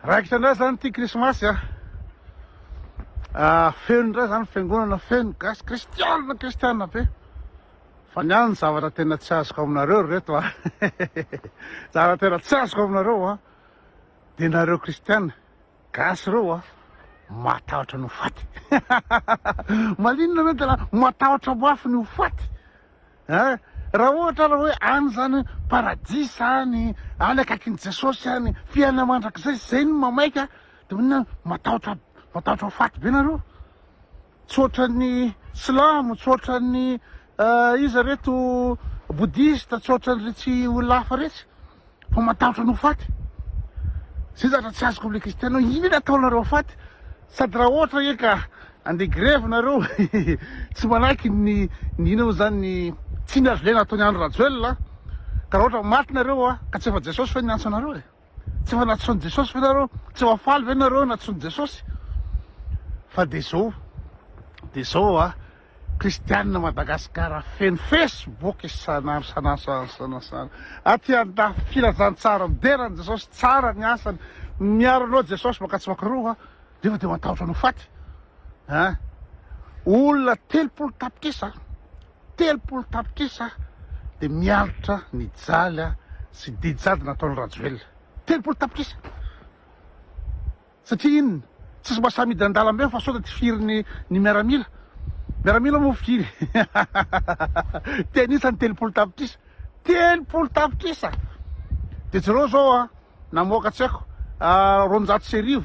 Raikitra indray zany ity krismasy a. Ah, feno indray zany fiangonana feno gasy kristiana kristiana be. Fa ny any zavatra tena tsy azoko aminareo ry reto a. Zavatra tena tsy azoko aminareo a. Dia nareo kristiana gasy reo a matahotra ny ho faty. Maninona nareo tena matahotra mafy ny ho faty? Hein? Raha ohatra ary hoe any zany paradisa any, any akaikin'i Jesosy any, fiainana mandrakizay, zay no mamaika, de maninona matahotra matahotra ho faty be nareo? Tsy ohatran'ny silamo, tsy ohatran'ny iza reto bouddhiste, tsy ohatran'iretsy olona hafa retsy. Fa matahotra ny ho faty. Zay zavatra tsy azoko amle kristiana hoe inona ataonareo faty? Sady raha ohatra hoe ka andeha grevy nareo tsy manaiky ny ny inona moa zany ny tsiny azo lena ataon'i Andry Rajoelina ka raha ohatra maty nareo a ka tsy efa Jesosy ve niantso anareo e? Tsy efa nantsoin'i Jesosy ve nareo? Tsy efa faly ve nareo nantsoin'i Jesosy? Fa de zao de zao a Kristianina Madagascar feno Facebook isan'andro isan'andro isan'andro isan'andro isan'andro aty andafy filazantsara midera an'i Jesosy tsara ny asany miaro anao Jesosy maka tsy maka roa nefa dia matahotra ny ho faty a olona 30 tapitrisa 30 tapitrisa dia miaritra ny jaly a sy didy jadona nataon'i Rajoelina 30 tapitrisa. Satria inona? Tsisy mba sahy midina an-dalambe fa sao dia tifiriny ny miaramila. Miaramila moa firy? Te hanisa ny 30 tapitrisa. 30 tapitrisa! Dia jereo zao a, namoaka tsy haiko, 1200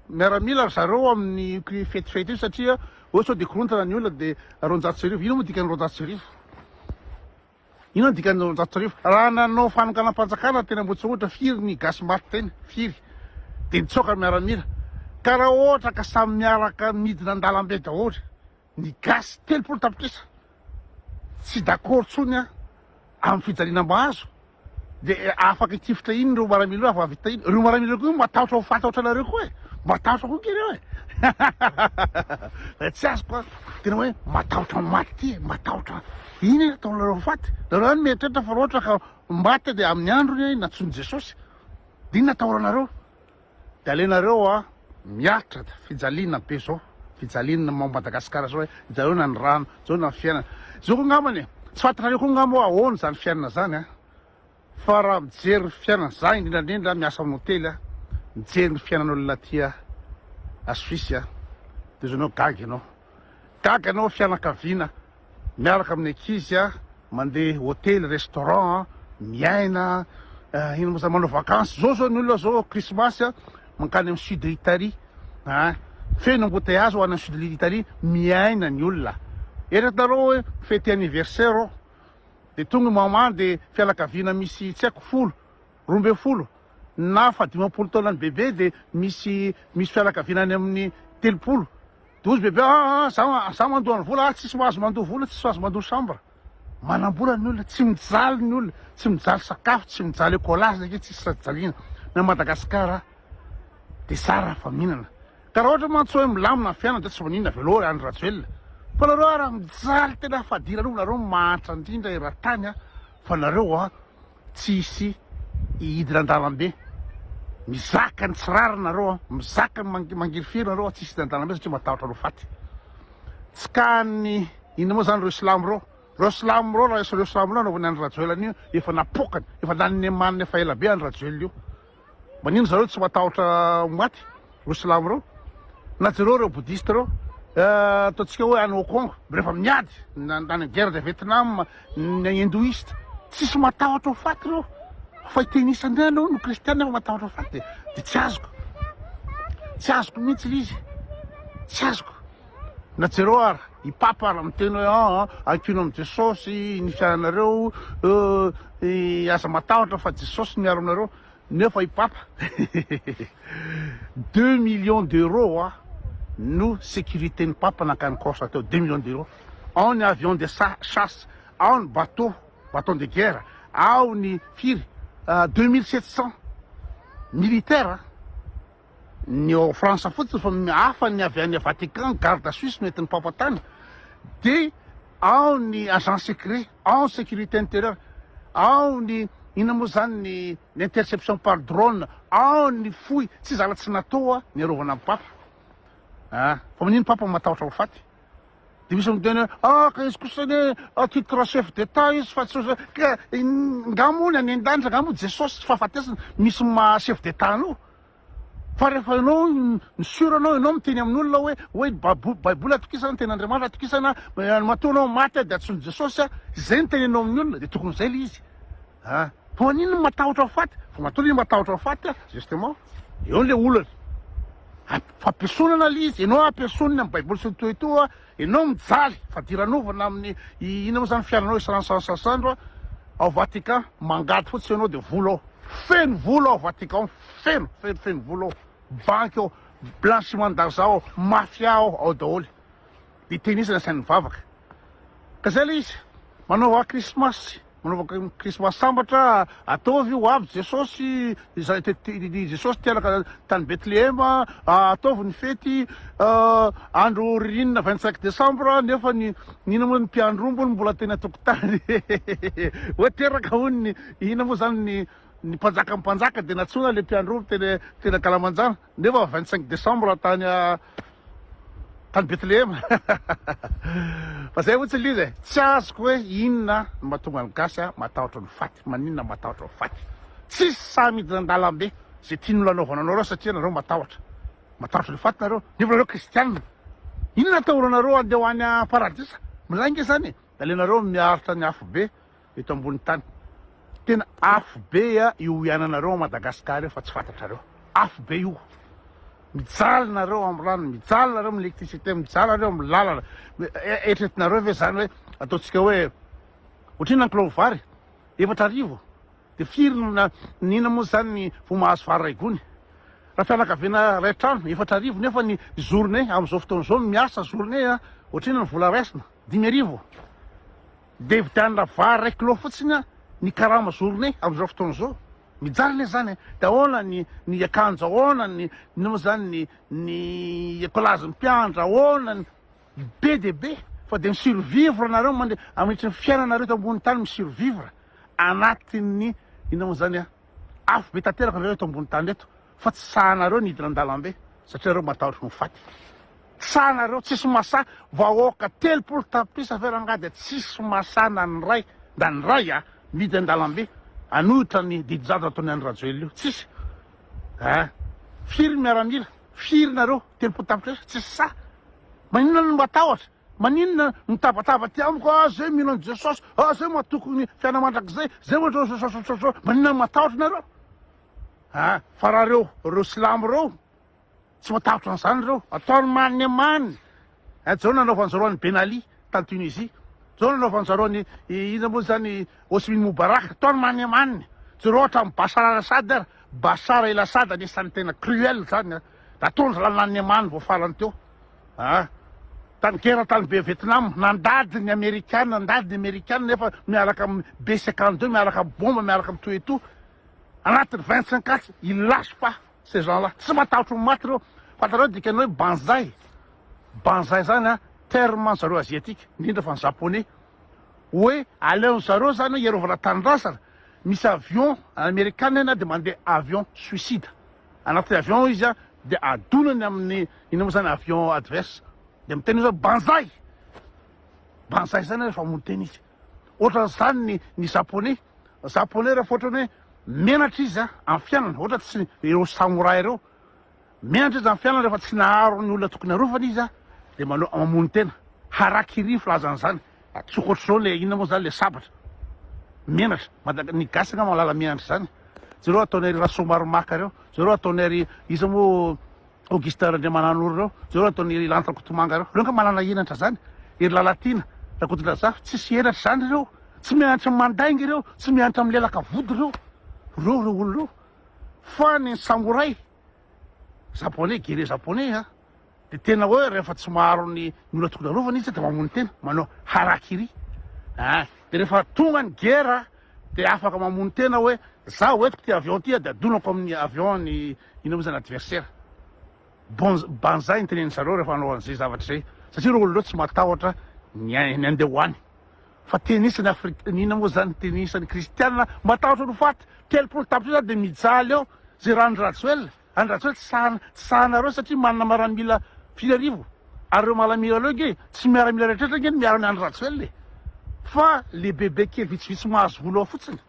miaramila ry zareo amin'ny fetifety io satria hoe sao dia korontana ny olona dia 1200. Inona moa dikan'ny 1200? Inona ny dikan'ny 1200? Raha nanao fanonganam-panjakana teny Ambohitsorohitra firy ny gasy maty teny? Firy? Dia nitsoaka ny miaramila. Ka raha ohatra ka samy miaraka midina an-dalambe daholo ny gasy 30 tapitrisa tsy d'accord tsony aho amin'ny fijaliana mahazo Dia afaka hitifitra iny ireo maramila ireo avy vita iny. Ireo maramila ireo koa matahotra ho faty ohatranareo koa e. Matahotra koa ireo e. Tsy azoko a. Tena hoe matahotra maty ty e, matahotra. Iny e ataonareo ho faty. Nareo ihany mieritreritra fa raha ohatra ka maty dia amin'ny androny nantsoin'i Jesosy. Dia inona atahoranareo? Dia alenareo a miaritra fijaliana be zao. Fijaliana ao Madagasikara zao e. Jereo na ny rano, jereo na ny fiainana. Zao koa angambany e, tsy fantatrareo koa angamba hoe ahoana izany fiainana izany a. Fa raha mijery ny fiainana, za indrindra indrindra miasa amin'ny hotely a, mijery ny fiainan'olona aty a Suisse a, dia zao ianao gaga ianao. Gaga ianao fianakaviana miaraka amin'ny ankizy a, mandeha hotely, restaurant, miaina, inona moa zany, manao vacances. Zao zao ny olona zao krismasy a, mankany amin'ny sud Italie a, feno embouteillage ho any amin'ny sud Italie, miaina ny olona. Eritreretinareo hoe fety anniversaire ao, dia tonga i maman dia fianakaviana misy tsy haiko folo, 12, na faha 50 taonan'i bebe dia misy misy fianakaviana any amin'ny 30. Dia hozy bebe ah ah za za mandoa ny vola ah tsisy mahazo mandoa vola tsisy mahazo mandoa chambre. Manambola ny olona, tsy mijaly ny olona, tsy mijaly sakafo, tsy mijaly écolage ange tsisy jaliana. Na Madagascar dia zara fa mihinana. Ka raha ohatra mantsy hoe milamina ny fiainana dia tsy maninona avelao ry Andry Rajoelina. Fa nareo ara mijaly tena fadiranovana nareo mahantra indrindra eran-tany ah fa nareo ah Tsy hisy hidina an-dalambe. Mizaka ny tsy rariny nareo an, mizaka ny mangirifiry nareo an, tsy hisy hidina an-dalambe satria matahotra anao faty. Tsy ka ny inona moa zany ireo silamo ireo? Ireo silamo ireo raha ireo silamo ireo anaovan'i Andry Rajoelina an'io efa napokany, efa nanemaniny efa ela be Andry Rajoelina io. Manino zareo tsy matahotra ho maty ireo silamo ireo? Na jereo ireo bouddhiste ireo, ataontsika hoe any Hong Kong, rehefa miady, any guerre de Vietnam, ny hindouiste, tsisy matahotra ho faty ireo. Fa hiteny isany ihany no kristiana nefa matahotra ho faty dia tsy azoko. Tsy azoko mihitsy ilay izy. Tsy azoko. Na jereo ary, i Papa ary miteny hoe ah, ankino amin'i Jesosy ny fiainanareo, aza matahotra fa Jesosy miaro anareo. Nefa i Papa 2 millions d'euros ah, no sécurité ny Papa nankany Corse teo, 2 millions d'euros. Ao ny avion de chasse, ao ny bateau, bateau de guerre, ao ny firy, 2700 militaires. Ny ao France fotsiny fa hafa ny avy any Vatican, garde suisse no entin'ny Papa tany. Dia ao ny agent secret, ao ny sécurité intérieure, ao ny. inona moa zany ny ny interception par drone, ao ny fohy, tsy zala tsy natao a ny arovana ny Papa. Ah, fa manino Papa matahotra ho faty? Dia misy miteny hoe ah ka izy kosa anie à titre chef d'Etat izy fa tsy ka nga moa ny any an-danitra nga moa Jesosy tsy fahafatesana misy maha chef d'Etat anao? Fa rehefa ianao mi-sur anao ianao miteny amin'olona hoe hoe baiboly atokisana, tenin'Andriamanitra atokisana, matoa anao maty dia antsoin'i Jesosy, izay no tenenao amin'ny olona dia tokony izay ilay izy. Ah, fa maninona no matahotra ho faty? Fa matoa ilay matahotra ho faty justement eo ilay olana. Fampiesonana ilay izy, ianao ampiesonina amin'ny baiboly sy ny toa toa, ianao mijaly, fadiranovana amin'ny inona moa izany fiainanao isan'andro isan'andro ao Vatican, mangady fotsiny ianao dia vola ao, feno vola ao Vatican, feno, feno, feno vola ao, banky ao, blanchiment d'argent ao, mafia ao, ao daholo. Dia tenisa ny asain'ny mivavaka. Ka zay le izy, manaova krismasy, manaova krismasy sambatra, ataovy ho avy Jesosy, izay Jesosy teraka tany Betlehema, ataovy ny fety, andro ririnina 25 décembre, nefa ny inona moa ny mpiandry omby hono mbola teny an-tokotany, hoe teraka hono ny inona moa zany ny ny mpanjakan'ny mpanjaka dia nantsoina le mpiandry omby teny teny ankalamanjana. Nefa 25 décembre tany tany Bethlehema. Fa zay fotsiny le izy e. Tsy azoko hoe inona no mahatonga ny gasy matahotra ny faty. Maninona matahotra ny faty. Tsisy sahy midina an-dalambe zay tian'olona anaovana anareo satria nareo matahotra. Matahotra ny faty nareo. Nefa nareo kristianina. Inona atahoranareo andeha ho any paradisa? Milay nge zany e. Aleonareo miaritra ny afobe eto ambony tany. Tena afo be io iainanareo ao Madagascar io fa tsy fantatrareo. Afo be io. Mijaly nareo amin'ny rano, mijaly nareo amin'ny électricité, mijaly nareo amin'ny lalana. Eritreretinareo ve zany hoe ataontsika hoe ohatrinona ny kilao vary? 4000. Dia firy no inona moa zany ny vao mahazo vary iray gony? Raha fianakaviana iray trano, 4000 nefa ny journée amin'izao fotoana izao miasa journée ohatrinona ny vola raisina? 5000. Dia vidianina vary iray kilao fotsiny ny karama journée amin'izao fotoana izao. Mijaly anie zany e. Dia ahoana ny ny akanjo, ahoana ny inona moa zany ny ny écolage ny mpiandry, ahoana ny be dia be fa dia mi-survivre nareo mande amin'ny ny fiainanareo eto ambony tany mi-survivre anatin'ny inona moa zany a afo be tanteraka nareo eto ambony tany eto fa tsy sahanareo ny hidina an-dalambe satria nareo matahotra ny ho faty. Tsa nareo tsisy masahy vahoaka 30 tapitrisa ve rangahy dia tsisy masahy na ny ray na ny ray a midy andalambe anohitra ny didy jadona ataon'i Andry Rajoelina io tsisy a firy ny miaramila firy nareo 30 tapitrisa tsisy sahy maninona no matahotra maninona no mitabataba aty amiko a zay mino an'i Jesosy a zay matoky ny fiainana mandrakizay zay ohatrohatrohatrohatrohatro maninona no matahotra nareo a fa raha reo reo silamo reo Tsy matahotra an'izany ireo. Ataony manne manne. Eh, zao nanaovan-jareo an'i Ben Ali tany Tunisie. Zao nanaovan-jareo an'i inona moa izany Hosni Moubarak. Ataony manne manne. Jereo hatramin'i Bachar al-Assad ary. Bachar el-Assad anisan'ny tena cruel izany. Nataony zalahy nanne manne vao farany teo. Ah. Tany guerre tany be Vietnam, nandady ny Amerikana, nandady ny Amerikana nefa miaraka amin'ny B52, miaraka amin'ny bomba, miaraka amin'ny tout et tout. Anatin'ny 25 ans, il lâche pas. Ces gens là tsy matahotra ho maty reo. Fantareo dikany hoe banzai? Banzai zany a terme an zareo asiatique, indrindra fa ny japonais. Hoe aleon zareo zany hoe hiarovana tanindrazana, misy avion amerikana eny a de mandeha avion suicide. Anaty avion izy a de adonany amin'ny inona moa zany avion adverse. De miteny izy hoe banzai! Banzai zany rehefa hamono tena izy. Ohatran'izany ny ny japonais. Japonais rehefa ohatrany hoe menatra izy amin'ny fiainana, ohatra tsy ireo samouraï ireo, menatra izy amin'ny fiainana rehefa tsy naharo ny olona tokony harovana izy dia manao mamono tena. Harakiri filazana izany. Atsoka ohatr'izao le inona moa izany le sabatra. Menatra. Madaga ny gasy angamba mahalala menatra izany. Jereo ataonay ry Rasoamaromaka ireo. Jereo ataonay ry iza moa Augustin Randriamananoro ireo, jereo ataon'i Hery Lanto Rakotomanga ireo, ireo nga manana henatra zany? Hery Lalatiana Rakotondrazafy, tsisy henatra zany ireo, tsy mianatra mandainga ireo, tsy mianatra milelaka vody ireo, ireo ireo olona ireo, fa ny samouraï japonais, guerrier japonais a, de tena hoe rehefa tsy maharo ny olona tokony arovana izy de mamono tena, manao harakiri, ah, de rehefa tonga ny guerre de afaka mamono tena hoe za hoentiko ty avion ty de adonako amin'ny avion ny Inona moa izany adversaire? Bon, banzai ny tenenin-dry zareo rehefa hanao an'izay zavatra izay, satria ireo olona ireo tsy matahotra ny ny handeha ho any. Fa tena isan'ny Afrika, inona moa zany tena isan'ny kristiana matahotra ny ho faty, 30 tapitrisa dia mijaly eo zay raha Andry Rajoelina, Andry Rajoelina tsy sahy tsy sahinareo satria manana maramila firy arivo ary ireo maramila ireo nge tsy miaramila rehetra nge no miaro an'i Andry Rajoelina e! Fa le bebe kely vitsivitsy mahazo vola ao fotsiny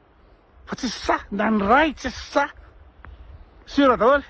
fa tsisy sahy na ny ray tsisy sahy. Sûr daholo.